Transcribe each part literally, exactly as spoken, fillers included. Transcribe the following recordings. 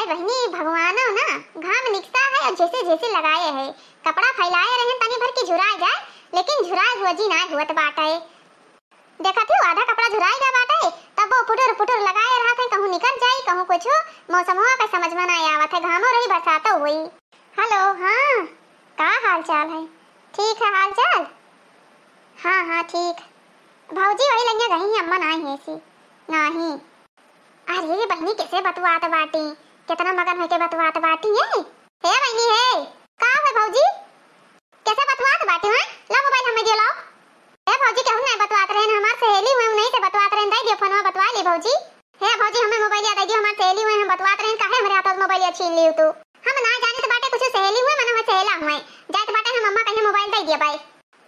बहिनी, भगवानो ना घाम निकसा है और झेसी झेसी लगाए है। कपड़ा फैलाए रहन तनी भर की झुराए जाए, लेकिन झुराए हुआ जी नाय हुअत बाटे। देखत ही आधा कपड़ा झुराए गया बाटे, तब वो पुटुर पुटुर लगाए रहत है, कहूँ निकल जाई, कहूँ कुछ। मौसमवा का समझ में नाय आवत है, घामो रही, बरसातो हुई। हेलो, हाँ, का हाल चाल है? ठीक है हाल चाल? हाँ, हाँ, ठीक। भौजी वही लंगे गई, अम्मा नाय है सी। नाही। अरे बहिनी, कैसे बतुआत बाटी? कितना मगन होके बतुआत बाटी है। हे बहिनी, हे, का है भौजी? कैसे बतुआत बाटी हैं? ला मोबाइल हमें दियो, लाओ। हे भौजी, केहू नहीं बतुआत रहे, हमार सहेली हुए, उन्हीं से बतुआत रहे, दे दियो फोनवा, बतुआ ली भौजी। हे भौजी, हमें मोबाइल दे दियो, हमार सहेली हुए, हम बतुआत रहे, काहे हमरे हाथ मोबाइल छीन लियो तू? हम ना जानित बाटे कुछ सहेली हुए, मन हुए सहेला हुए। जात बाटे हम अम्मा कहे मोबाइल दे दिया बाई।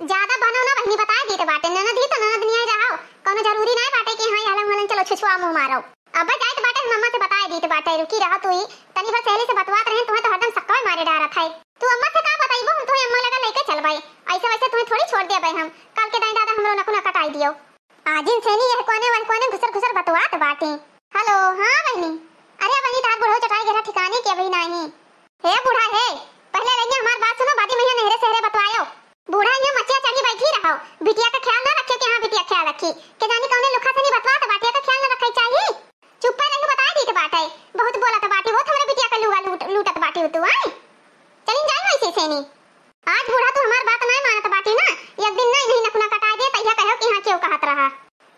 ज्यादा बनो ना बहिनी, बताए दीत बाटे, ननद ही तो ननद नियर रहो, कोनो जरूरी ना बाटे कि हाँ, हलन हलन चलो छुछुआ मुँह मारो। अब जाइत बाटे, हम अम्मा से बताए दीत बाटे, रुकी रहा तू ही, तनी भर सहेली से बतवात रहे, तुहें तो हरदम सक्कवे मारे डारत है। तू अम्मा से का बताइबो, हम तुहें अम्मा लगा लेके चलबे, ऐसे वैसे तुहें थोड़ी छोड़ देबे हम, कल के दाई दादा हमरो नकुना कटाई दियो। आजिन सेनी यह कोने वह कोने घुसर घुसर बतवात बाटी। हेलो, हाँ बहिनी। अरे बहिनी, तार बुढ़ऊ चटाई गेला ठिकाने के अभी नाही। हे बूढ़ा हे, पहले लइया हमार बात सुनो, बादी मइया नहरे सहरे बतवायो। बूढ़ा यहाँ मचिया चढ़ी बैठी रहो, बिटिया का ख्याल ना रखे कि हाँ बिटिया ख्याल रखी, के जानी कौने लुखा से नहीं बतवात बाटिया का ख्याल ना रखे चाहिए। चुप्पे रही, बताए दीत बाटे, बहुत बोलत बाटी, बहुत हमरे बिटिया का लुगा लूट, लूटत बाटी तू, आए? चलिन जाए वैसे सेनी। आज बूढ़ा तू हमार बात नाय मानत बाटी ना, एक दिन नाय नहीं नखुना कटाए दे, तैया कहो कि हाँ क्यों कहत रहा।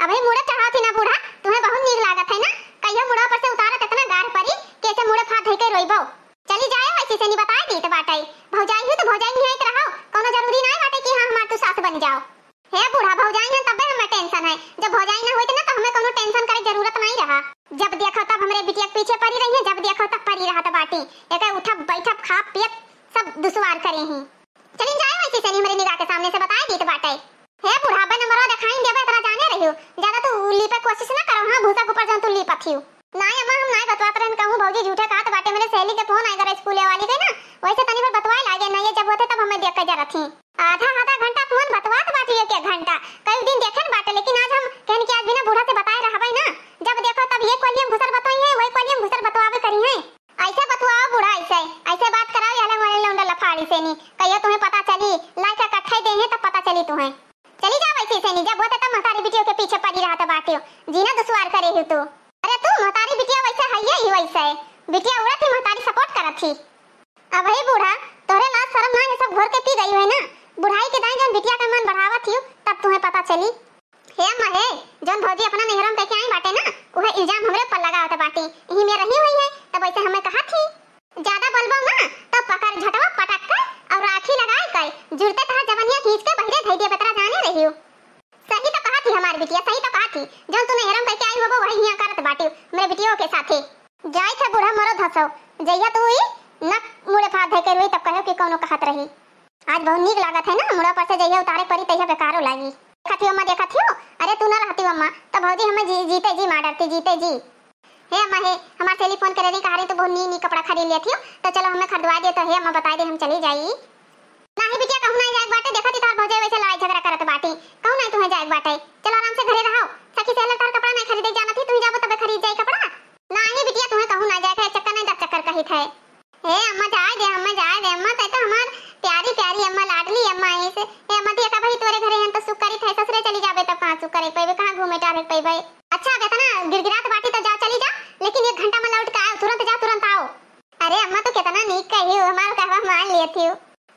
अबे मुड़े चढ़ावत ही ना बूढ़ा, तुम्हें बहुत नीक लागत है ना, कहियो मुड़ा पर से उतारत इतना गार परी, कैसे मुड़े फाट धई के रोइबो। चली जाए वैसे से नहीं बताए दीत बाटे, भौजाई ही तो भौजाई नहीं आइत रहो, कोनो जरूरी नाय बाटे कि हाँ हमार तू सास बन जाओ। हे बूढ़ा, भौजाई हैं तबे हमें टेंशन है, जब भौजाई ना होइत ना तो हमें कोनो टेंशन करे जरूरत नहीं रहा। जब देखो तब हमरे बिटिया के पीछे पड़ी रही है, जब देखो तब पड़ी रहत बाटी, एक उठब बैठब खाब पियब सब दुश्वार करे ही। चलिन जाए वैसे से नहीं हमरे निगाह के सामने से बताए दीत बाटे। हे बूढ़ा, अबे नंबरवा देखाइन देबे, इतना जाने रहियो। ज्यादा तू लीपे कोशिश ना करो, हाँ, भूसा के ऊपर जौन तू लीपत हियो। नाय अम्मा, हम नाय बतवात रहन कहूँ, भौजी झूठे कहत बाटे, मेरे सहेली के फोन आए करे स्कूले वाली के ना, वैसे तनी भर बतवाए लागे ना, ये जब होते तब हमें देख के जरत ही। आधा आधा घंटा फोन बतवात बाटे, एक एक घंटा। कई दिन देखे न बाटे, लेकिन आज हम कहन कि आज बिना बूढ़ा से बताए रहबे ना, जब देखो तब ये कोलियम घुसर बतवाई है, वही कोलियम घुसर बतवावे करी है। ऐसे बतुआओ बूढ़ा, ऐसे, ऐसे बात कराओ, ये हलंग वाले लौंडा लफाड़ी से नी। कहियो तुम्हें पता चली, लाइका कट्ठे दे हैं तब पता चली तुम्हें। चली जाओ ऐसे से नी, जब होते तब महतारी बिटियों के पीछे पड़ी रहत बाटियो, जीना दुश्वार करे हो तू। अरे तू महतारी बिटिया वैसे है, ये ही वैसे है। बिटिया उड़त ही महतारी support करत ही। अब हे बूढ़ा, तोहरे लाज शरम ना है, सब घोर के पी गई है ना। बुढ़ाई के दाई जब बिटिया का मन बढ़ावत हियो, तब तुम्हें पता चली। हे अम्मा हे, जौन भौजी अपना नैहरों में कह के आई बाटे ना, उहे इल्जाम हमरे ऊपर लगावत बाटी। यही में रही हुई है, तब ऐसे हमें कहा थी। ज्यादा बोलबो ना, तो पकड़ झटवा पटक के और राखी लगाए के, जुरते तहार जवनिया खींच के बहिरे धई दिए, बतरा जाने रहियो। सही तो कहा थी हमार बिटिया, सही तो कहा थी। जौन तू नैहरों में कह के आई होबो, वही हियां करत बाटी मेरे बिटियों के साथे। जाई थे बूढ़ा मरो धसो, जइया तू ही न मुड़े फाड़ धई के रोई, तब कहो कि कौनो कहत रही। आज बहुत नीक लागत है ना, मुड़ा पर से जइया उतारे परी तइया बेकारो लागी। देखत हियो अम्मा, देखत हियो, अरे तू ना रहती अम्मा, तो भौजी हमें जी, जीते जी मार डरती, जीते जी। हे अम्मा हे, हमार सहेली फोन करे रही, कहा रही तो बहुत नी, नी कपड़ा खरीद लेती हो, तो चलो हमें खरीदवा दे, तो हे अम्मा बताई दे, हम चली जाई। नाही बिटिया, कहूँ नाही जाए बाटे, देखत ही तोहर भौजाई वैसे लड़ाई झगड़ा करत बाटी, कहूँ नाही तुम्हें जाए बाटे, चलो आराम से घरे रहो, सखी सहेली तोहर कपड़ा नाही खरीदे जानत ही, तू ही जाबो तबे खरीद जाई कपड़ा। नाही बिटिया, तुम्हें कहूँ नाही जाए के, एक चक्कर नाही दस चक्कर कही थे। हे अम्मा, जाए दे अम्मा, जाए दे अम्मा, तै तो हमार प्यारी प्यारी अम्मा, लाडली अम्मा है से। हे अम्मा, देखा भाई तोरे घरे हैं तो सुख करी थे, ससुरे चली जाबे तब कहाँ सुख करे पैबे, कहाँ घूमे टहरे पैबे। अच्छा, अब इतना गिड़गिड़ात बाटी तो जा, चली जा, लेकिन एक घंटा में लौट के आओ, तुरंत जा, तुरंत आओ। अरे अम्मा, तू कितना नीक कही हो, हमार कहवा मान लेती हो।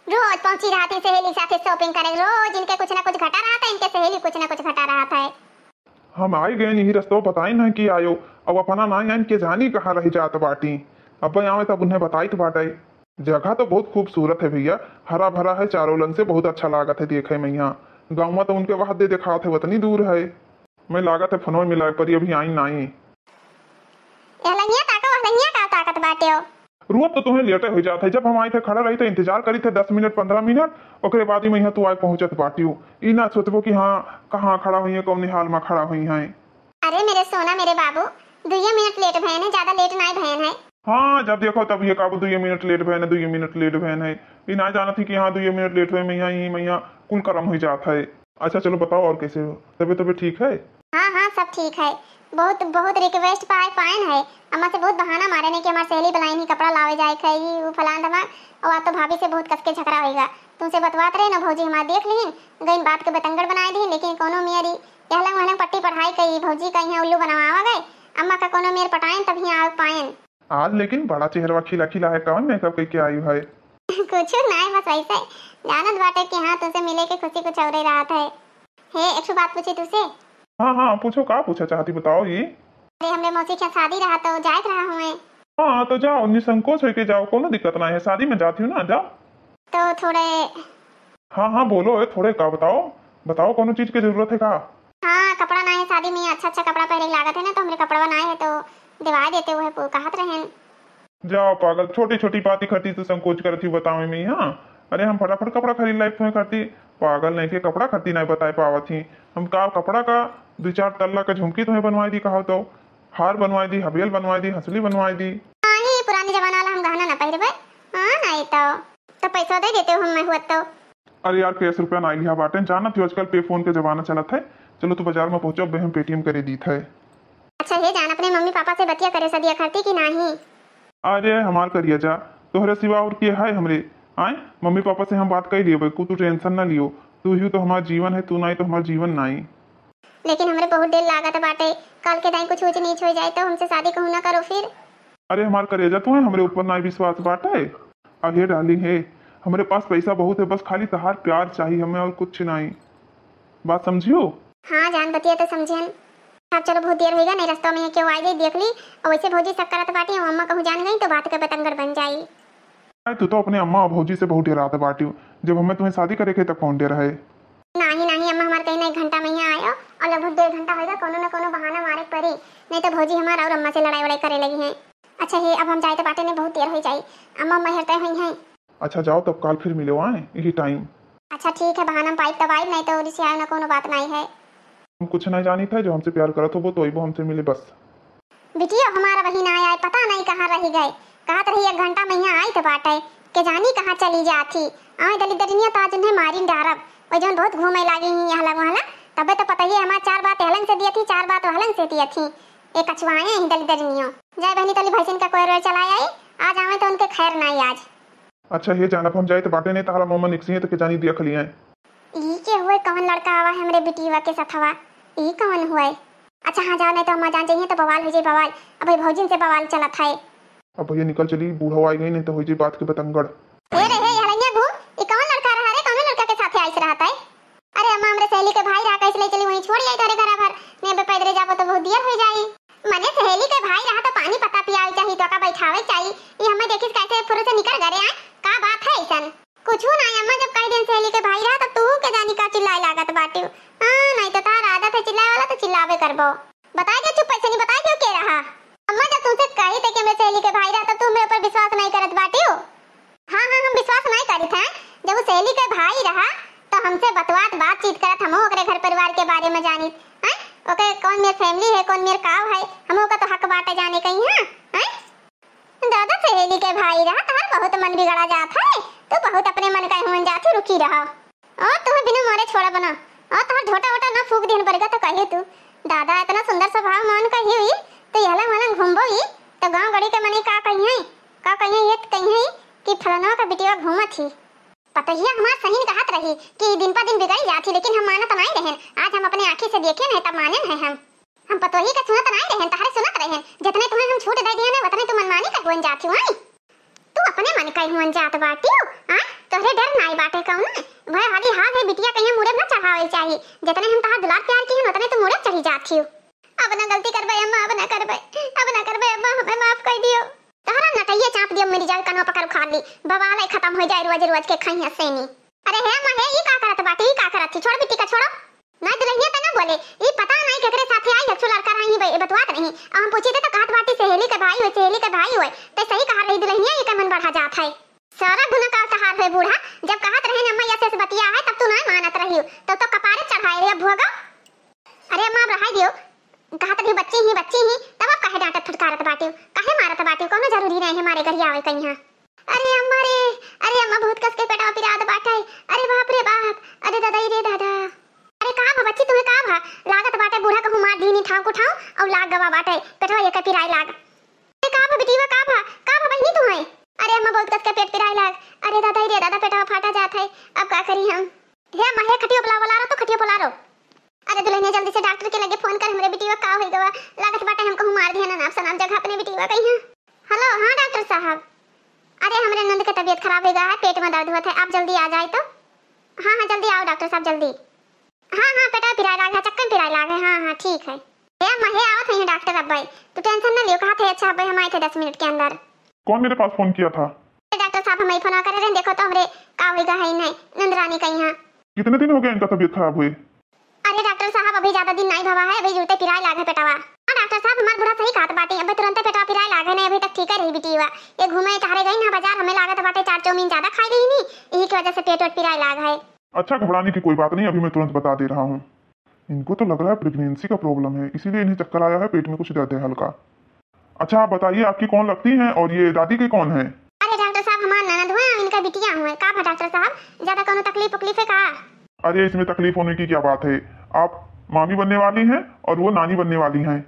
रोज पहुंची रहती सहेली साथे shopping करे, रोज इनके कुछ ना कुछ घटा रहा था, इनके सहेली कुछ ना कुछ घटा रहा था। हम आई गए, यही रस्तवा बताइन है कि आयो। अब अपना नाई आइन के जानी कहाँ रह जात बाटी। अब आवे तब उन्हें बताइत बाटे। जगह तो बहुत खूबसूरत है भैया, हरा भरा है, चारों लंग से बहुत अच्छा लागत है देखे में। यहाँ गाँव में तो उनके वहां दे देखात है, वतनी दूर है। मैं लागत है फोनवा मिलाए परी, अभी आइन नाई। एहलंगिया ताको, एहलंगिया का ताकत बाटे हो? रुअब तो तुम्हें लेटे हो जात है। जब हम आई थे खड़ा रही थे, इंतजार करी थे दस मिनट, पन्द्रह मिनट, ओकरे बाद ही मैं यहाँ तू आए पहुँचत बाटियो। ई ना सोचबो कि हाँ, कहाँ खड़ा हुई है, कौन हाल में खड़ा हुई है। अरे मेरे सोना, मेरे बाबू, दुइये मिनट लेट भयन है, ज्यादा लेट नाय भयन है। हाँ, जब देखो तब ये काबू दुइये मिनट लेट भयन है, दुइये मिनट लेट भयन है। ई ना जानत ही कि हाँ, दुइये मिनट लेट भयन, मैं यहाँ, यही मैं यहाँ कुल करम हो जात है। अच्छा चलो बताओ और कैसे हो, तबीयत, तबीयत ठीक है? हाँ, हाँ, सब ठीक है। बहुत, बहुत request पाए, पायन है, अम्मा से बहुत बहाना मारे ने कि हमार सहेली बुलाइन। हो जाए खाई, ऊ फलान धमाक, और आ तो भाभी से बहुत कस के झगड़ा होइगा। तुमसे बतवात रहे ना भौजी हमार देख लिहिन, गइन बात के बतंगड़ बनाए दिहिन, लेकिन कोनो मेरी यहलंग वहलंग पट्टी पढ़ाई कई, भौजी का यहाँ उल्लू बनवावा गए, अम्मा का कोनो मेर पटाएन तभी आग पाएन। आज लेकिन बड़ा चेहरवा खिला खिला है, कौन मेकअप करके आई है? कुछ नाय, बस वैसे जानत बाटे कि हाँ, तुमसे मिले के खुशी कुछ औरे रहत है। हे, एक ठो बात पूछी तुमसे? हाँ, हाँ, पूछो, का पूछा चाहती, बताओ ये। अरे, हमरे मौसी के यहाँ शादी रहा तो जाए के रहा हुए। हाँ, तो जाओ, निसंकोच होके जाओ, कोनो दिक्कत ना है, शादी में जाती हूँ ना, जाओ। तो थोड़े हाँ, हाँ, बोलो, ए, थोड़े का बताओ, बताओ, कोनो चीज के जरूरत है का? हाँ, कपड़ा ना है शादी में, अच्छा अच्छा कपड़ा पहने के लागत है ना, तो हमरे कपड़वा ना है तो दिवाए देते, वो है, वो कहत रहेन। जाओ पागल, छोटी छोटी बात ही खातिर तू संकोच करत ही बतावे में, हाँ? अरे, हम फटाफट कपड़ा खरीद लाई तुम्हें खातिर, पागल नहीं के कपड़ा खातिर नहीं बताए पावत ही। हम का कपड़ा का दो चार तल्ला का झुमकी तुम्हें बनवाई दी, कहो तो हार बनवाई दी, हबेल बनवाई दी, हंसली बनवाई दी। हाँ, ये पुराने जमाना वाला हम गहना ना पहिरबे। हाँ, नहीं तो, तो पैसा दे देते हो हम, मैं हुआ तो। अरे यार, कैश रुपया ना लिहा बाटे, जानत हो आजकल पे फोन के जमाना चलत है। चलो तू बाजार में पहुँचो, अबे हम पेटीएम करे दीत है। अच्छा हे जान, अपने मम्मी पापा से बतिया करे सदिया खातिर कि नाही? अरे हमार करिया जा, तोहरे सिवा और के है हमरे? आए, मम्मी पापा से हम बात कर लिए, तू टेंशन ना लियो। तू ही तो हमार जीवन है, तू नाई तो हमार जीवन नाई। लेकिन हमरे बहुत डर लागत बाटे, कल के दाई कुछ ऊंच नीच हो जाए तो हमसे शादी कहूँ ना करो फिर। अरे हमार करेजा, तू है हमरे ऊपर ना विश्वास बाटे? अरे डार्लिंग हे, हमरे पास पैसा बहुत है, बस खाली तहार प्यार चाहिए हमें और कुछ नहीं। बात समझियो? हाँ जान, बतिया तो समझेन। अब चलो, बहुत देर होइगा, नहीं रस्ता में केहू आई जाई, देख ली। और वैसे भौजी शक करत बाटी, हम अम्मा कहूँ जान गई तो बात के बतंगड़ बन जाई। अरे तू तो अपने अम्मा और भौजी से बहुत डरात बाटी, जब हमें तुम्हें शादी करे के तब कौन डर है? नाही, नाही, अम्मा हमार कहीं ना एक घंटा में ही आयो और लगभग डेढ़ घंटा होइगा, कोनो ना कोनो बहाना मारे के पड़ी, नहीं तो भौजी हमार और अम्मा से लड़ाई वड़ाई करे लगी हैं। अच्छा हे, अब हम जाए तो बाटे ने, बहुत देर हो जाई, अम्मा अम्मा हेरते हुई हैं। अच्छा जाओ तब, काल फिर मिलो आए यही टाइम। अच्छा ठीक है, बहाना हम पाइब तब आइब, नहीं तो रिसियाए ना कोनो बात नहीं है। हम कुछ नहीं जानी था, जो हमसे प्यार करत हो वो तो अइबो हमसे मिले बस। बिटिया हमारा वही ना आए, पता नहीं कहाँ रह गए। कहत रही एक घंटा में यहाँ आई तो बाटे, के जानी कहाँ चली जात ही। आए दलिदरिनिया तो आज उन्हें मारिन डारब। वो जौन बहुत घूमे लागी ही यहलंग वहलंग, तबे तो पता ही है हमार चार बात यहलंग से दियत ही, चार बात वहलंग से दियत ही। ए कछुआए ही दलिदरिनियो। जाए बहनी तली भैंसिन का कोयर वेर चलाए आई, आज आवे तो उनके खैर नाई आज। अच्छा हे जानब हम जाए तो बाटे नहीं तहरा मोमन निकसी है तो के जानी दिया खलियाए। ई के हुए, कौन लड़का आवा है हमरे बिटिया के सथवा? ई कौन हुए? अच्छा हाँ, जाओ, नहीं तो अम्मा जान जाइए तो बवाल हो जाए, बवाल। अब भौजिन से बवाल चलत है। अब भैया निकल चली, बूढ़ा आई गई, नहीं तो हो जाए बात के बतंगड़। ए रे, हे, यहाँ लइया घूम, ई कौन लड़का रहा रे? कौन लड़का के साथे आइस रहत है? अरे अम्मा, हमरे सहेली के भाई रहा, कैसे ले चली वहीं छोड़ आई तोरे घर भर। ने बे पैदरे जाबो तो बहुत देर हो जाई। मने सहेली के भाई रहा तो पानी पत्ता पियावे चाही, तो का बैठावे चाही। ई हमें देखिस कैसे फुर से निकल गए, आए? का बात है ऐसन? कुछू ना अम्मा, जब कह दिन सहेली के भाई रहा, तब तू के जानी का चिल्लाए लागत बाटियो। हाँ, नहीं तो तार आदत है चिल्लाए वाला, तो चिल्लावे करबो। बताई दे, चुप ऐसे नहीं बताई दे, के रहा? अम्मा, जब तुमसे कही थे कि हमरे सहेली के भाई रहा, तब तू हमरे ऊपर विश्वास नहीं करत बाटियो। हाँ, हाँ, हम विश्वास नहीं करी थे। जब वो सहेली के भाई रहा, तो हमसे बतवात, बातचीत करत, हम ओकरे घर परिवार के बारे में जानी। हैं? ओके कौन मेर family है, कौन मेर काव है, हम ओका तो हक बाटे जाने कहीं, हाँ? हैं? दादा, सहेली के भाई रहा, तहार बहुत मन बिगड़ा जात है। तू बहुत अपने मन का हुन जात है, रुकी रहा। और तुम्हें बिनु मोरे छोड़ा बना, और तहार झोटा वोटा ना फूक दिन पड़ेगा तो कहिए तू। दादा, इतना सुंदर स्वभाव मान का ही हुई, तो यहला वाला घूमबो ही, तो गांव गड़ी के मने का कहिए, का कहिए, ये तो कहिए कि फलनवा का बिटिया घूमत ही। पतोहिया हमार सहीन कहत रही कि दिन पर दिन बिगड़ जात ही, लेकिन हम मानत नहीं रहन। आज हम अपने आँखी से देखे नहीं, तब माने नहीं हम। हम पतोही के सुनत नाई रहेन, तहरे सुनत रहेन। जितने तुम्हें हम छूट दे दिए ना, उतने तुम मनमानी कर बन जाती हो, आई? तू अपने मन का ही मन जात बाटी हो, आई? तोहरे डर नाई बाटे कौन? वह हाली हाल है, बिटिया कहीं मुड़े न चढ़ावे चाहिए। जितने हम तहार दुलार प्यार की हैं, उतने तू मुड़े चढ़ी जाती हो। अब ना गलती करबे अम्मा, अब ना करबे, अब ना करबे अम्मा, हमें माफ कर दियो। तहरा नटैया चाप दियो, मेरी जान कनवा पकड़ उखाड़ ली। बवाल है खत्म हो जाए, रोज रोज के खाई हंसेनी। अरे हे अम्मा, हे, ई का करत बाटी, ई का करत थी? छोड़ बिटिया का, छोड़ो। नहीं दुल्हनिया त ना बोले, ई पता नहीं केकरे साथे आई है, लड़का रही बे-, बतवात नहीं। अब हम पूछी थे तो कहत बाटी सहेली के भाई होए, सहेली के भाई होए। ते सही कहा रही दुल्हनिया, ई के मन बढ़ा जात है। सारा गुना का तहार है बूढ़ा, जब कहत रहे न अम्मा ऐसे ऐसे बतिया है तब तू नहीं मानत रही हो, तब तो कपारे चढ़ाए रहे, अब भोगो। अरे अम्मा अब रहाई दियो, कहत रही बच्ची ही, बच्ची ही, तब अब काहे डांटत फटकारत बाटी हो, काहे मारत बाटी हो, कोनो जरूरी नहीं है हमारे घर आवे कहीं। अरे अम्मा रे, अरे अम्मा, बहुत कस के पेटवा पिरात बाटे। अरे बाप रे बाप, अरे दादा रे दादा। अरे का भा बच्ची, तुम्हें का भा? लागत बाटे बूढ़ा कहूँ मार दीनी ठाव को ठाव, और लाग गवा बाटे, पेटवा ये के पिराए लाग। अरे का भा बिटिया, का भा, का भा बहिनी तुम्हें? हेलो, हाँ डॉक्टर साहब। अरे, हमरे नंद के तबीयत खराब होइ गा है, पेट में दर्द होत है, आप जल्दी आ जाए तो। हाँ, हाँ, जल्दी आओ डॉक्टर साहब, जल्दी। हाँ, हाँ, पेटवा पिराए लाग है, चक्कर पिराए लाग है। हाँ, हाँ, ठीक है। हे अम्मा, हे आवत है डॉक्टर अब्बे, तू tension न लियो, कहा थे अच्छा अब्बे हम आए थे दस मिनट के अंदर। कौन मेरे पास फोन किया था? अरे डॉक्टर साहब, हम ही फोन करे रहे, देखो तो हमरे का होइ गा है, नहीं, नंद रानी का यहाँ। कितने दिन हो गए इनका तबीयत खराब हुए? अरे डॉक्टर साहब, अभी ज्यादा दिन नहीं भवा है, अभी जुरते पिराए लाग है पेटवा। हाँ डॉक्टर साहब, हमार बूढ़ा सही कहत बाटी, अबे तुरंते पेटवा पिराए लाग है, नहीं अभी तक ठीक है रही बिटिया। ये घूमे टहरे गई ना बाजार, हमें लागत बाटे चाट चाउमीन ज्यादा खाई रही नी, यही की वजह से पेट वेट पिराए लाग है। अच्छा, घबराने की कोई बात नहीं, अभी मैं तुरंत बता दे रहा हूँ। इनको तो लग रहा है प्रेगनेंसी का प्रॉब्लम है, इसीलिए इन्हें चक्कर आया है, पेट में कुछ दर्द है हल्का। अच्छा, आप बताइए, आपकी कौन लगती हैं और ये दादी के कौन हैं? अरे डॉक्टर साहब, हमार ननद हुए, इनका बिटिया हुए। का भा डॉक्टर साहब, ज्यादा कोनो तकलीफ उकलीफ है का? अरे, इसमें तकलीफ होने की क्या बात है, आप मामी बनने वाली हैं और वो नानी बनने वाली हैं।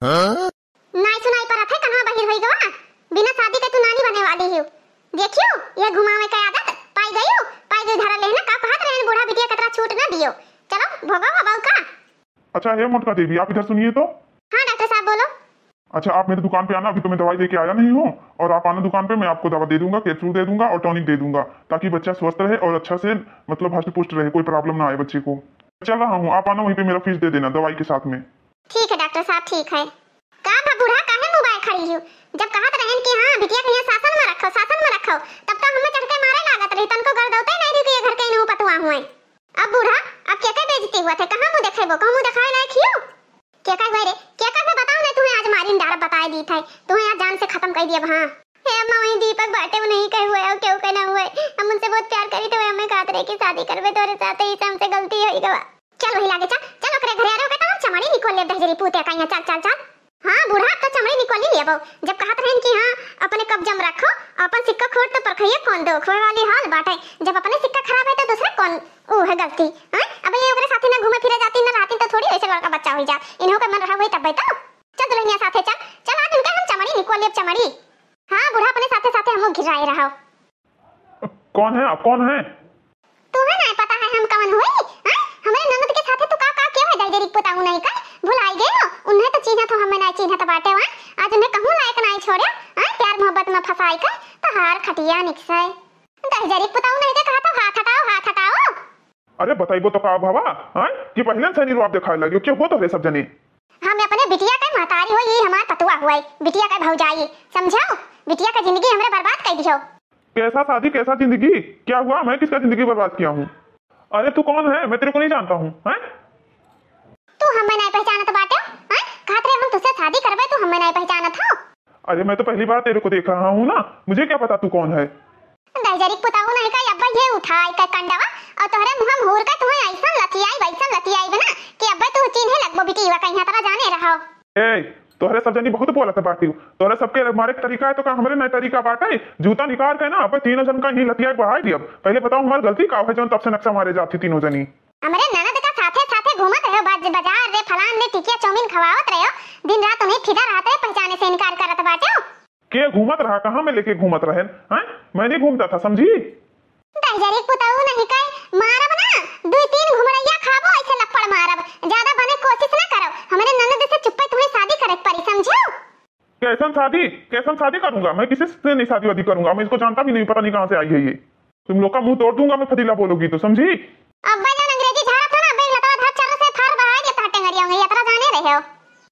नाई सुनाई परत है, कहाँ बहिर होई गवा? बिना शादी के तू नानी बने वाली हो। देखियो, ये घुमावे का आदत पाई गई हो, पाई गई धरा लेना। का कहत रहे बूढ़ा बिटिया कतरा छूट ना दियो। चलो, भोगो हो बहू का। अच्छा, हे मोटका देवी, आप इधर सुनिए तो। हाँ डॉक्टर साहब, बोलो। अच्छा, आप मेरे दुकान पे आना, अभी तो मैं दवाई लेके आया नहीं हूँ, और आप आना दुकान पे, मैं आपको दवा दे दूंगा, कैप्सूल दे दूंगा और टॉनिक दे दूंगा, ताकि बच्चा स्वस्थ रहे और अच्छा से, मतलब, हष्ट पुष्ट रहे, कोई प्रॉब्लम ना आए बच्चे को। चल रहा हूँ, आप आना वहीं पे, मेरा फीस दे देना दवाई के साथ में। ठीक है डॉक्टर साहब, ठीक है। का भा बूढ़ा, काहे मुँह बाए खड़ी हो? जब कहत रहन कि हाँ, बिटिया के यहाँ शासन में रखो, शासन में रखो, तब तो हमें चढ़ के मारे लागत रही, तनको गर्दौते नहीं रही कि ये घर के इनहू पतुआ हुए। अब बूढ़ा, अब के के बेइज्जती हुआ थे? कहाँ मुँह देखेबो? कहूँ मुँह देखाए लायक हियो? के का हुआ रे? के का हुआ बताओ ना, तुम्हें आज मारिन डारा बताए दी थे, तुम्हें आज जान से खत्म कर दिया। हाँ। हे अम्मा, वही दीपक बाटे, वो नहीं कहे हुए, और क्यों कहना हुए? हम उनसे बहुत प्यार करी थे, हमें कहत रहे कि शादी करबे तोरे साथ, इसे हमसे गलती हो गवा। चल वही लागे, चल, चल ओकरे घरे, अरे ओके तो हम चमड़ी निकोल लेब, दहिजरी पूते का यहाँ, चल, चल, चल। हाँ बूढ़ा, अब तो चमड़ी निकोल ही लेबो। जब कहत रहन कि हाँ, अपने कब्जा में रखो, अपन सिक्का खोट तो परखइए कौन दो, खोए वाली हाल बाटे। जब अपने सिक्का खराब है तो दूसरे कौन ऊ है गलती? हाँ, अब ये ओकरे साथे ना घूमे फिरे जाती, ना रहती तो थोड़ी ऐसे लड़का बच्चा हो जात। इन्हों के मन रहा हुई तब तो। चल दुल्हनिया साथे चल, चल आज उनके हम चमड़ी निकोल लेब, चमड़ी। हाँ बूढ़ा, अपने साथे साथे हमहू घिराए रहो। कौन है आप, कौन है? तोहे नाय पता है हम कवन होई? हाँ? हमरे ननद के साथे तू का का किया है, दहिजरी पुताऊ नहीं का? भुलाई गए हो? उन्हें तो चीन्हत हो, हमें नाय चीन्हत बाटे वा। आज उन्हें कहूँ लायक नाय छोड़े, हाँ? प्यार मोहब्बत में फंसाई का, तहार खटिया निकसाए। दहिजरी पुताऊ नहीं के कहा तो हाथ हटाओ, हाथ हटाओ। अरे बताइबो तो का भवा, हाँ? कि पहले से निरुआब दिखाए लगे, क्यों हो तोहरे सब जने? हम अपने बिटिया के महतारी हो, ये हमार पतुआ हुआ है, बिटिया के भौजाई, समझाओ? बिटिया का जिंदगी हमरे बर्बाद कर दियो। कैसा शादी, कैसा जिंदगी? क्या हुआ? मैं किसका जिंदगी बर्बाद किया हूँ? अरे तू कौन है? मैं तेरे को नहीं जानता हूँ, हैं? तू हमें नहीं पहचानत बाटे, हैं? कहत रहे हम तुझसे शादी करबे, तू हमें नहीं पहचानत हो? अरे मैं तो पहली बार तेरे को देख रहा हूँ ना, मुझे क्या पता तू कौन है? दहिजरी पुताऊ नहीं का अब्बा ये उठाई का कंडवा और तोहरे मुँह में हूर का तुम्हें ऐसा लतियाई, वैसा लतियाई बना कि अब्बा तू चीन्हे लगबो बिटिया कहीं तरह जाने रहो। ए, तोहरे सब जनी बहुत बोलत बाटियो। तोहरे सबके मारे के तरीका है तो का हमरे नहीं तरीका बाटे? जूता निकाल के ना अब तीनों जन का ही लतिया बढ़ाई दियब। पहले बताओ हमार गलती का है जौन तब से नक्शा मारे जाती तीनों जनी? हमरे ननद का साथे साथे घूमत रहो, बाज-, बाजार रे फलान रे टिकिया चाउमीन खवावत रहो, दिन रात उन्हें फिदा रहत रहे, पहचाने से इनकार करत बाटे। के घूमत रहा, कहाँ में लेके घूमत रहे हैं? मैं नहीं घूमता था, समझी? दहिजरी पुतऊ नहीं कहे, मारब ना, दुई तीन घुमड़ैया खाबो, ऐसे लप्पड़ मारब। ज्यादा बने कोशिश ना करो, हमरे ननद से चुप्पे तुम्हें शादी करे के पड़ी, समझो? कैसन शादी, कैसन शादी करूंगा मैं? किसी से नहीं शादी वादी करूंगा मैं। इसको जानता भी नहीं, पता नहीं कहाँ से आई है ये। तुम लोग का मुंह तोड़ दूंगा मैं, फजीला बोलोगी तो, समझी? अब्बे जौन अंग्रेजी झाड़ा था ना, अब्बे लतवा धर चर्र से फार बहाए देता है टेंगरिया उंगरिया, इतना जाने रहे हो।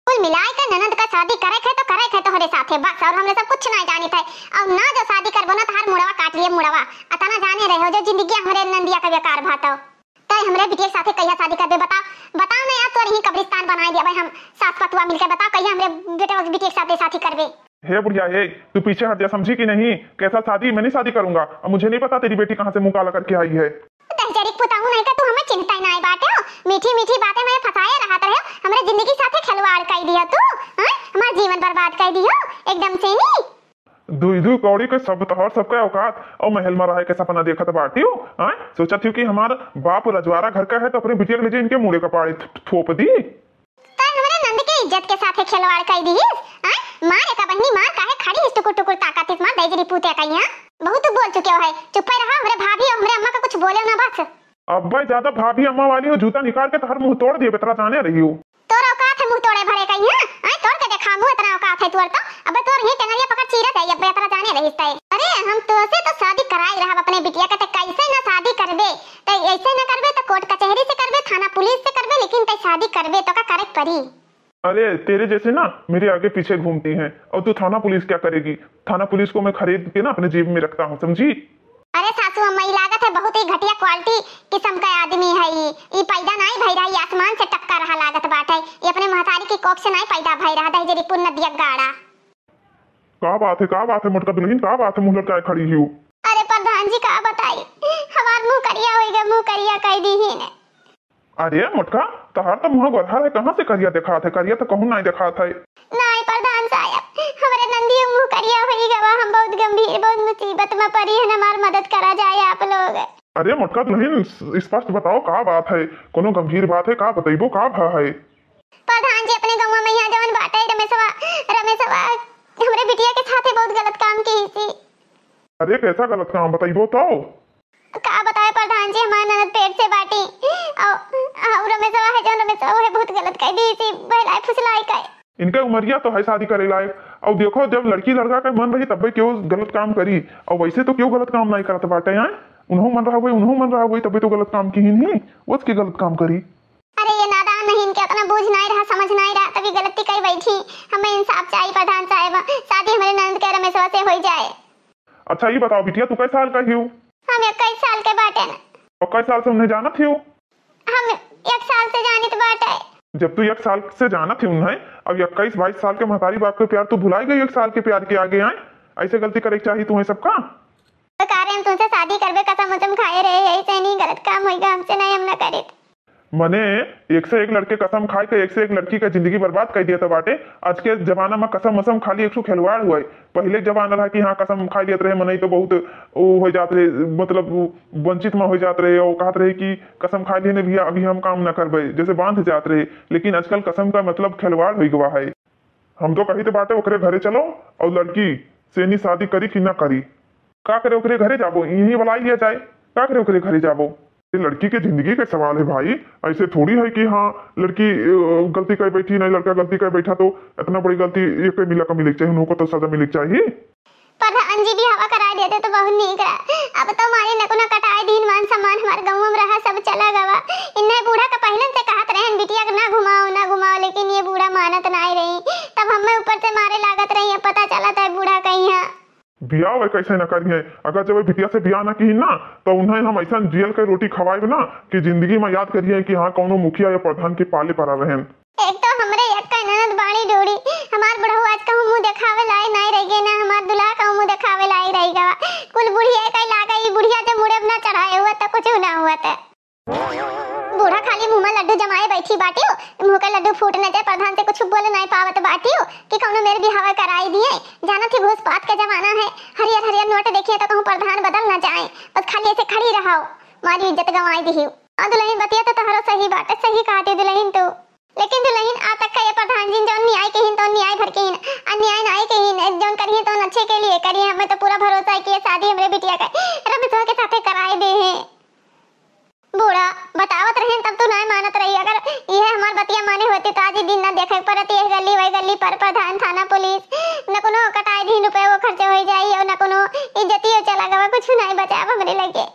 कुल मिलाए के ननद का शादी करे खे तो करे खे तोहरे साथे बस, और हमरे सब कुछ ना जानी थे। और ना जो शादी करबो ना, तहार मुड़वा काट लिए मुड़वा। अतना जाने रहे हो जो जिंदगी हमरे नंदिया का बेकार भातो। तय हमरे बिटिया के साथे कहिया शादी करबे बताओ, बताओ ना यार, तोर ही कब्रिस्तान बनाए दिया भाई हम सास पतुआ मिलके, बताओ कहिया हमरे बेटा बिटिया के साथे शादी करबे। हे बुढ़िया, हे, तू पीछे हट जा, समझी कि नहीं? कैसा शादी? मैं नहीं शादी करूंगा। अब मुझे नहीं पता तेरी बेटी कहाँ से मुंह काला करके आई है। दहिजरी पुताऊ नहीं का तू हमें चिंता ही ना बाटे हो। मीठी मीठी बातें में फंसाए रहत रहे हो, हमरे जिंदगी साथे खिलवाड़ कर दिया तू। हाँ, हमारा जीवन बर्बाद कर दियो एकदम से नहीं। दुई दुई कौड़ी के सब तोहर सबके औकात और महल में रहे के सपना देखत बाटी हो। हाँ, सोचत हो कि हमार बाप रजवाड़ा घर का है तो अपने बिटिया के ले जाए इनके मुड़े कपाड़े थो-, थोप दी। तै हमरे नंद के इज्जत के साथे खिलवाड़ कई दिहिस। आय, मार एका बहिनी मार, काहे खड़ी हिस टुकुर टुकुर ताकत हिस, मार दहिजरी पूते का यहाँ। बहुत बोल चुके हो है, चुप्पे रहा, हमरे भाभी और हमरे अम्मा का कुछ बोले ना बस। अब्बे ज्यादा भाभी अम्मा वाली हो, जूता निकाल के तहर मुंह तोड़ दिए, बेतरा जाने रही हो। तोर औकात है मुंह तोड़े भरे का यहाँ, आय तोड़ के देखा मुंह, इतना औकात है तोर तो। अबे तोर ही टेंगरिया पकड़ रहिस तै। अरे, हम तोसे तो शादी कराई रहब अपने बिटिया के, तै कैसे ना शादी करबे? तै ऐसे ना करबे तो कोर्ट कचहरी से करबे, थाना पुलिस से करबे, लेकिन तै शादी करबे तो का करे के परी? अरे, तेरे जैसे ना मेरे आगे पीछे घूमती हैं, और तू थाना पुलिस क्या करेगी? थाना पुलिस को मैं खरीद के ना अपने जेब में रखता हूँ, समझी? अरे सासू अम्मा, ई लागत है बहुत ही घटिया क्वालिटी किस्म का आदमी है ई। ई पैदा नाई भई रहा, ई आसमान से टपका रहा लागत बाटे। ई अपने महतारी की कोख से नाई पैदा भई रहा, दहिजरी पुन्न दिया गाड़ा। का बात है, का बात है मोटका दुलहिन, का बात है, मुँह लटकाए खड़ी हिउ? अरे प्रधान जी, का बताई, हमार मुँह करिया होइगा, मुँह करिया कइ दीहिन। अरे मोटका, तहार तो मुँह गोरहर है, कहाँ से करिया देखात है? करिया तो कहूँ नाई देखात है। नाई प्रधान साहब, हमरे नंदियो मुँह करिया होइगा, हम बहुत गंभीर, बहुत मुसीबत में परी है, हमार मदद करा जाए आप लोग। अरे मोटका दुलहिन, स्पष्ट बताओ का बात है, कोनो गंभीर बात है का? बतइबो का भा है? प्रधान जी, अपने गौवा में यहाँ जवन बाटे रमेशवा, रमेशवा हमरे बिटिया के साथे बहुत गलत काम किहिस। अरे कैसा गलत काम, बतइबो तो? का बताए प्रधान जी, हमार ननद पेट से बाटी, और, और रमेशवा है जवन, रमेशवा है बहुत गलत कइ दिहिस, बहलाए फुसलाए कइ। इनका उमरिया तो है शादी करे लायक। और देखो, जब लड़की लड़का के मन रही तब्बे केहू गलत काम करी, और वैसे तो केहू गलत काम नाई करत बाटे। हैं, उन्हों मन रहा हुई, उन्हों मन रहा हुई, तब्बे तो गलत काम किहिन ही, वस के गलत काम करी। अरे ये नादान नहीं, इनके इतना बूझ नाई रहा, समझ नाई रहा, तभी गलती कइ बैठी। हमें इंसाफ चाहिए प्रधान साहब, शादी हमरे ननद के रमेशवा से होइ जाए। अच्छा, ई बताओ बिटिया, तू कै साल का हिउ? हम इक्कीस साल के बाटे न। और कै साल से उन्हें जानत हिउ? हम एक साल से जानित बाटे। जब तू एक साल से जानत हिउ उन्हें, अब इक्कीस बाईस साल के महतारी बाप के प्यार तू भुलाइ गई एक साल के प्यार के आगे? आए, ऐसे गलती करे के चाही तुम्हें सबका? तो का रे, हम तुमसे शादी करबे, कसम उसम खाए रहे, यही से नहीं गलत काम होइगा, हमसे नहीं, हम ना करित। मने एक से एक लड़के कसम खाए के एक से एक लड़की का जिंदगी बर्बाद कर दिया था बाटे। आज के जमाना में कसम वसम खाली एक ठो खिलवाड़ हुआ है। पहले जमाना रहा कि हाँ, कसम खा लेत रहे मनई तो बहुत वो हो जात रहे, मतलब वो वंचित में हो जात रहे और कहत रहे कि कसम खा लेने भैया, अभी हम काम ना करबे, जैसे बांध जात रहे। लेकिन आजकल कसम का मतलब खिलवाड़ हो गवा है। हम तो कही तो बाटे ओकरे घरे चलो और लड़की से नी शादी करी कि ना करी। का करे ओकरे घरे जाबो, यहीं बुलाई लिया जाए। का करे ओकरे घरे जाबो? ये लड़की के जिंदगी के सवाल है भाई, ऐसे थोड़ी है कि हाँ लड़की अ, गलती कर बैठी, नहीं लड़का गलती कर बैठा तो इतना बड़ी गलती एक मिला का मिले के चाहिए, उनको तो सजा मिले के चाहिए। प्रधान जी बियाहवा कराए देते तो बहुत नीक रहा। अब तो मारे नकुना कटाए दिन, मान सम्मान हमार गाँव में रहा, सब चला गवा। इन्हें बूढ़ा का पहले से कहत रहन बिटिया के ना घुमाओ, ना घुमाओ, लेकिन ये बूढ़ा मानत नाई रही। तब हमें ऊपर से मारे लागत रही, अब पता चलत है बूढ़ा कहीं है। बियाह वे कैसे न करिए, अगर जब बिटिया से बियाह न की ना तो उन्हें हम ऐसा जेल के रोटी खवाए ना कि जिंदगी में याद करिए कि हाँ कौनो मुखिया या प्रधान के पाले पड़ा रहन। एक तो हमरे एक का ननद बाड़ी डोड़ी, हमार बुढ़ऊ आज कहूँ मुँह देखावे लाए नाई रह गए ना, हमार दुल्हा कहूँ मुँह देखावे लाए रह गवा। कुल बुढ़िया का लागा, ई बुढ़िया जब मुड़े अपना चढ़ाए हुआ तो कुछ ना हुआ तो। बूढ़ा खाली मुँह में लड्डू जमाए बैठी बाटी हो, मुँह के लड्डू फूट न जाए, प्रधान से कुछ बोल नहीं पावत बाटी हो कि कौनो मेरे बिहावा कराई दिए। जाना थी घूस पात के जमाना है, हरियर हरियर नोट देखिए तो कहूँ प्रधान बदल न जाए, बस खाली ऐसे खड़ी रहो, मारी इज्जत गंवाई दिही। और दुल्हन बतिया तो तोहरो सही बाटे, सही कहती दुल्हन तू। लेकिन दुल्हन आ तक का ये प्रधान जी जौन न्याय कहिन तो न्याय भर कहिन, आ न्याय नाय कहिन, जौन करिए तो अच्छे के लिए करिए। हमें तो पूरा भरोसा है कि ये शादी हमरे बिटिया का रमेशवा के साथे कराए दे हैं। बूढ़ा बतावत रहे तब तू नाय मानत रही, अगर यह हमार बतिया माने होती तो आज ही दिन ना देखे के पड़त, यह गली वह गली पर प्रधान थाना पुलिस, न कोनो कटाए दिन रुपये वो खर्च हो जाई और न कोनो इज्जतियो चला गवा, कुछ नाय बचाव हमरे लगे।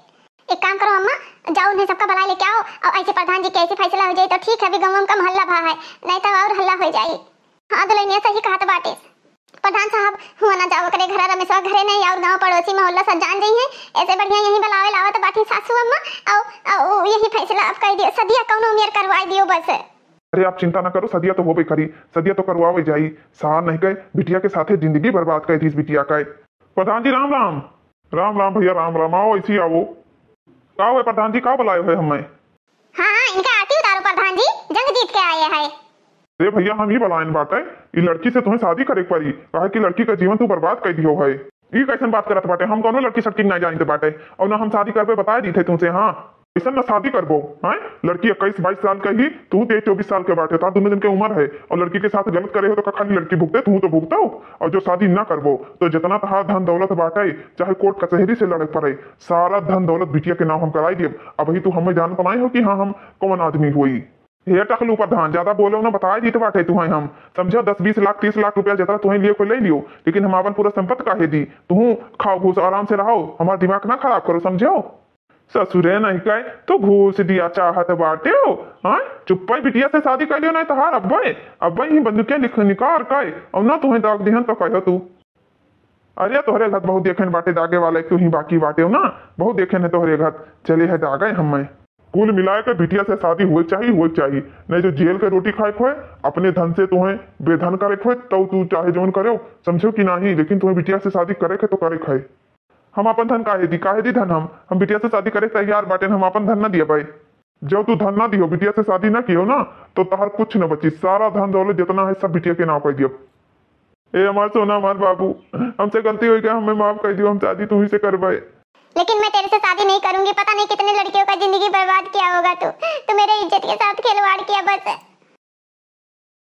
एक काम करो अम्मा, जाओ उन्हें सबका बुला लेके आओ और ऐसे प्रधान जी के ऐसे फैसला हो जाए तो ठीक है, अभी गाँव में कम हल्ला भा है, नहीं तो और हल्ला हो जाए। हाँ दुल्हनिया सही कहत बाटे। प्रधान साहब, हुआ ना जाओ ओकरे घरे, रमेशवा घरे नहीं और गाँव पड़ोसी मोहल्ला सब जान जाई हैं, ऐसे बढ़िया यहीं बुलावे लावत बाटी सासू अम्मा, आओ, आओ यही फैसला आप कर दियो, सदिया कौनो उम्र करवाई दियो बस। अरे आप चिंता ना करो, सदिया तो होबे करी, सदिया तो करवावे जाई। सार नहीं गए बिटिया के साथे जिंदगी बर्बाद कर दी बिटिया का। प्रधान जी राम राम। राम राम भैया, राम राम। आओ, ऐसी आओ। का हुआ प्रधान जी, का बुलाए हुए हमें? हाँ, हाँ, इनका आरती उतारो प्रधान जी, जंग जीत के आए हैं। अरे भैया, हम ई बुलाइन बाटे, ई लड़की से तुम्हें शादी करे के पड़ी, काहे कि लड़की का जीवन तू बर्बाद कर दियो है। ई कैसन बात करत बाटे? हम कौनो लड़की सड़की नहीं जानते बाटे, और ना हम शादी करबे बताए दी थे तुमसे। हाँ, ऐसन ना शादी करबो। हैं, लड़की इक्कीस बाईस साल का ही, तू तेईस चौबीस साल के बाटे, तार दोनों दिन के उम्र है, और लड़की के साथ गलत करे हो तो का खाली लड़की भुगते, तू तो भुगतो। और जो शादी ना करबो तो जितना तहार धन दौलत बाटे, चाहे कोर्ट कचहरी से लड़े पड़े, सारा धन दौलत बिटिया के नाम हम कराई देब। अब ही तू हमें जानत नाई हो कि हाँ हम कौन आदमी होई। हे टकलू प्रधान, ज्यादा बोलो ना, बताए दीत बाटे तुहैं हम, समझो, दस बीस लाख, तीस लाख रुपया जितना तुहैं लिए को ले लियो, लेकिन हम आपन पूरा संपत्ति काहे दी? तुहूँ खाओ घूस, आराम से रहो, हमार दिमाग ना खराब करो, समझो। ससुरे नहीं कहे तो घूस दिया चाहत बाटे हो, हाँ? चुप्पे बिटिया से शादी कर लियो, नहीं तोहार अब्बे, अब्बे ही बंदूकिया निक-, निकार कहे, और ना तुहैं दाग दिहन तो कहो तू। अरे तोहरे घर बहुत देखेन बाटे दागे वाले, तू ही बाकी बाटे हो ना, बहुत देखेन है तोहरे घर, चले है दागे हमें। कुल मिलाए के बिटिया से शादी होए के चाही, होए के चाही, नहीं तो जेल के रोटी खाए के होए, अपने धन से तुहैं बेधन करे के होए, तब तू चाहे जौन करो, समझो कि नहीं, लेकिन तुहैं बिटिया से शादी करे के तो करे के है। हम अपन धन काहे दी, काहे दी धन हम? हम बिटिया से शादी करे के तैयार बाटेन, हम अपन धन ना दिए पाए। जब तू धन ना दियो, बिटिया से शादी ना कियो ना, तो तहार कुछ न बची, सारा धन दौलत जितना है सब बिटिया के नाव कर दियो। ए हमार सोना, हमार बाबू, हमसे गलती हो गया, हमें माफ कर दियो, हम शादी तू ही से करवाए। लेकिन मैं तेरे से शादी नहीं करूंगी। पता नहीं कितने लड़कियों का जिंदगी बर्बाद किया होगा तू। तू मेरे इज्जत के साथ खिलवाड़ किया बस।